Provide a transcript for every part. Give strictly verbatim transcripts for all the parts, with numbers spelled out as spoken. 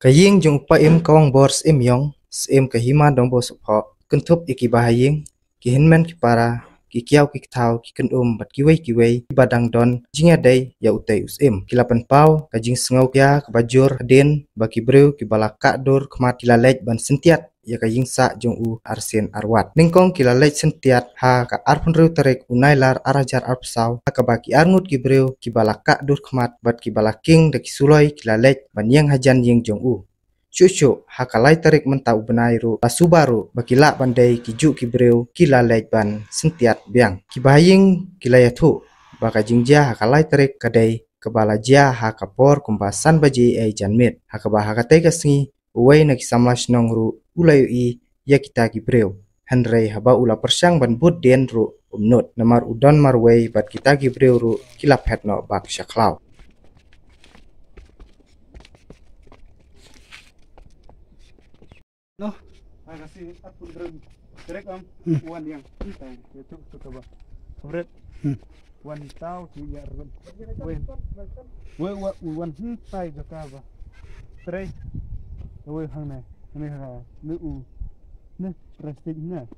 Ka ïing jong u Paiem Kawangbor Syiem Ïong, Syiem ka Hima Dongbor Sohphoh, kynthup ïa ki bahaïing, ki hynmen ki para, ki kiaw ki kthaw, ki kynum bad kiwei kiwei kiba dang don jingïadei ïa utei u syiem. Ki la pynpaw ka jingsngew khia kaba jur hadien ba ki briew kiba la kah dur khmat ki la leit ban syntiat ïa ka ïingsah jong u arsien arwat. Nyngkong ki la leit syntiat ha ka arphew hynriew tarik u Nailar ar hajar arphew saw, ha kaba ki arngut ki briew kiba la kah dur khmat bad kiba la king da ki suloi ki la leit ban ïeng hajan ïing jong u. Shuh shuh ha ka lai tarik mynta u bnai ruh la suba ruh ba ki lah ban dei ki juh ki briew ki la leit ban syntiat biang. Ki bahaïing ki la ïathuh ba ka jingjia ha ka lai tarik ka dei kaba la jia ha ka por kumba san baje ei janmiet, ha kaba ha katei ka sngi uwei na ki samla shnong ruh u la ïohi ïa kita ki briew. Hynrei haba u la pyrshang ban bud dien ruh um nud, namar u don marwei bad kita ki briew ruh ki la phet noh bak sha khlaw. Noh. Ha ka si at pun drum. Kerek am. Hmm. Wan ïang. Kita. Itu tu kaba. Khabret. Hmm. Wan tau ki ya run. Wen. Wei wa u wan hi tai jaka ba. Trei. Wei hang ne. Ne ha. Ne u. Ne plastik ne.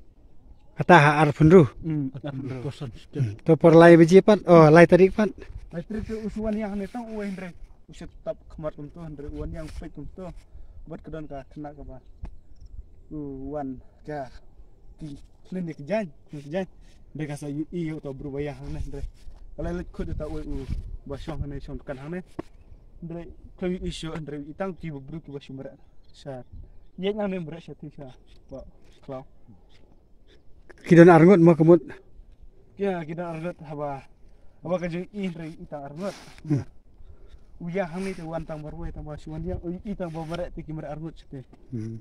Kata ha arphew hynriew. Hmm, arphew hynriew. Hmm. To por lai baje pat. Oh, lai tarik pat. Lai tarik tu u shu wan ïang ne tang u wei hynrei. U shu tap khmat kumto hynrei u wan ïang peit kumto. Bad ka don ka khynnah kaba u wan ka ki khlin ïa ki jaiñ, ki jaiñ. Hynrei ka sa ïohi ïa uta u briew ba ïa hangne hynrei. Ka la leit khot ïa uta uwei u ba shong hangne, shong dukan hangne. Hynrei khlem ïohi shuh hynrei i tang ki ba briew kiba shu mareh. Sha ïaid nangne mareh sha ti sha ba khlaw. Ki don arngut mo ka mut? Ïa, ki don arngut haba, haba ka jong i hynrei i tang arngut. Hmm. U ïa hangne te wan tang marwei tang ba shu wan ïa, u i tang ba mareh te ki mareh arngut shuh te. Hmm.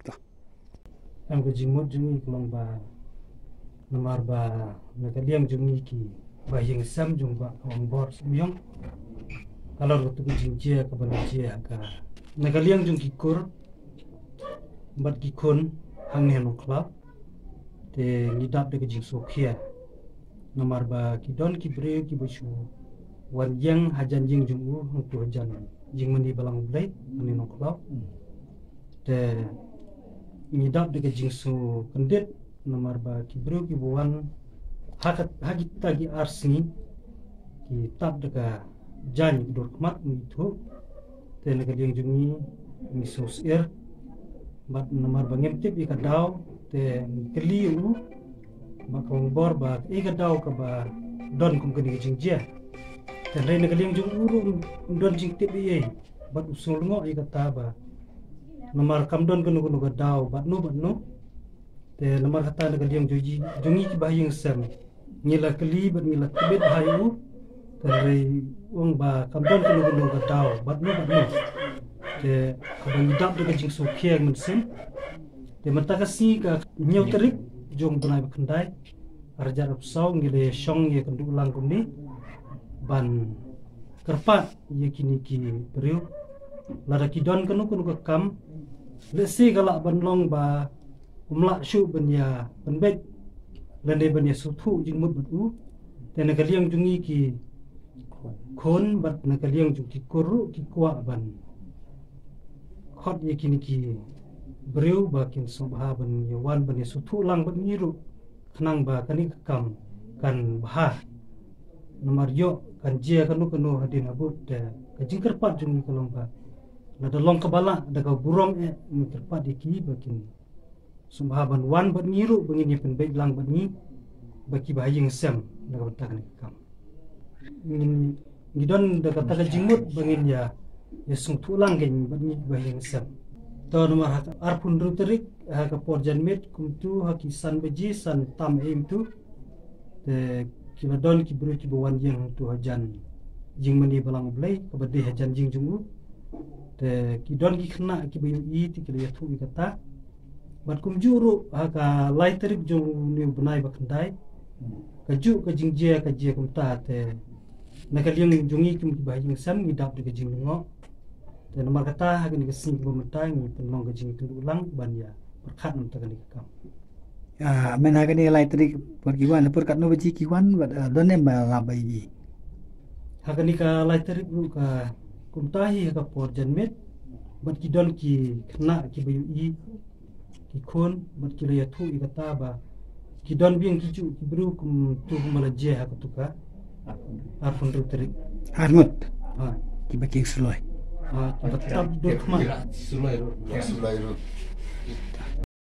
Tah. Em, ka jingmut jong i ka long ba namar ba na ka liang jong i ki bahaïing sem jong Bah Kawangbor Syiem Ïong. Ka long ruh tu ka jingjia kaba la jia ka na ka liang jong ki kur bad ki khun hangne ha Nongkhlaw. Te ngi dap da ka jingsngewkhia namar ba ki don ki briew kiba shu wan ïeng hajan ïing jong u hangtu hajan jingmane balang U Blei hangne ha Nongkhlaw. Te ngi dap da ka jingsngewkyndit namar ba ki briew kiba wan ha ka, ha kita ki ar sngi ki tap da ka jaiñ ka dur khmat ngi thuh. Te na ka liang jong ngi ngi sngewsyier bad namar ba ngim tip ïa ka daw te ngi kylli ïa u Bah Kawangbor ba kaei ka daw kaba don kum kane ka jingjia. Te hynrei na ka liang jong u ruh um don jingtip ei ei bad u sngew lyngngoh ïa kata ba namar kam don kano kano ka daw bad no bad no. Te namar kata na ka liang jong ngi, jong ngi ki bahaïing sem ngi la kylli bad ngi la tbit bha ïa u. Te hynrei u ong ba kam don kano kano ka daw bad no bad no. Te haba ngi dap da ka jingsngewkhia mynsiem. Te mynta ka sngi ka hynñiew tarik jong u bnai ba khyndai ar hajar arphew saw ngi la shong ïakynduh lang kumne ban kyrpad ïa kine ki briew. Lada ki don kano kano ka kam, lehse ka lah ban long ba um lah shuh ban ïa pynbeit lane ban ïa sngewthuh jingmut bad u. Te na ka liang jong ngi ki khun bad na ka liang jong ki kur ruh ki kwah ban khot ïa kine ki briew ba kin sngewbha ban ïa wan ban ïa sngewthuh lang bad ngi ruh khnang ba kane ka kam kan bha. Namar ïoh kan jia kano kano hadien habud. Te ka jingkyrpad jong ngi ka long ba lada long kaba lah da ka burom eh ngi kyrpad ïa ki ba kin sngewbha ban wan bad ngi ruh ba ngin ïa pynbeit lang bad ngi ba ki bahaïing sem na ka bynta kane ka kam. Ngin, ngi don da kata ka jingmut ba ngin ïa, ïa sngewthuh lang kein bad ngi bahaïing sem. To namar ha ka arphew hynriew tarik ha ka por janmiet kumtu ha ki san baje san tam A M tu. Te ki la don ki briew kiba wan ïeng hangtu hajan jingmane balang U Blei kaba dei hajan jing jong u. Te ki don ki khynnah kiba ïohi te ki la ïathuh ïa kata. Bad kumjuh ruh ha ka lai tarik jong une u bnai ba khyndai kajuh ka jingjia ka jia kumta te na ka liang jong ngi kum ki bahaïing sem ngi dap da ka jinglyngngoh. Te namar kata ha kane ka sngi kaba mynta ngi pynlong ka jingïakynduh lang ban ïa pyrkhat na ka bynta kane ka kam. Ah, mynta ha kane ka lai tarik por ki wan, por katno baje ki wan bad, ah, don ne em ba la ïohi? Ha kane ka lai tarik ruh ka kumta hi ha ka por janmiet. Bad ki don ki khynnah kiba ïohi, ki khun, bad ki la ïathuh ïa kata ba ki don biang ki juh ki briew kum tu kumba la jia ha katu ka arphew hynriew tarik. Arngut. Ha. Kiba ki suloi. Ha, kiba tap dur khmat. Suloi ruh. Suloi ruh.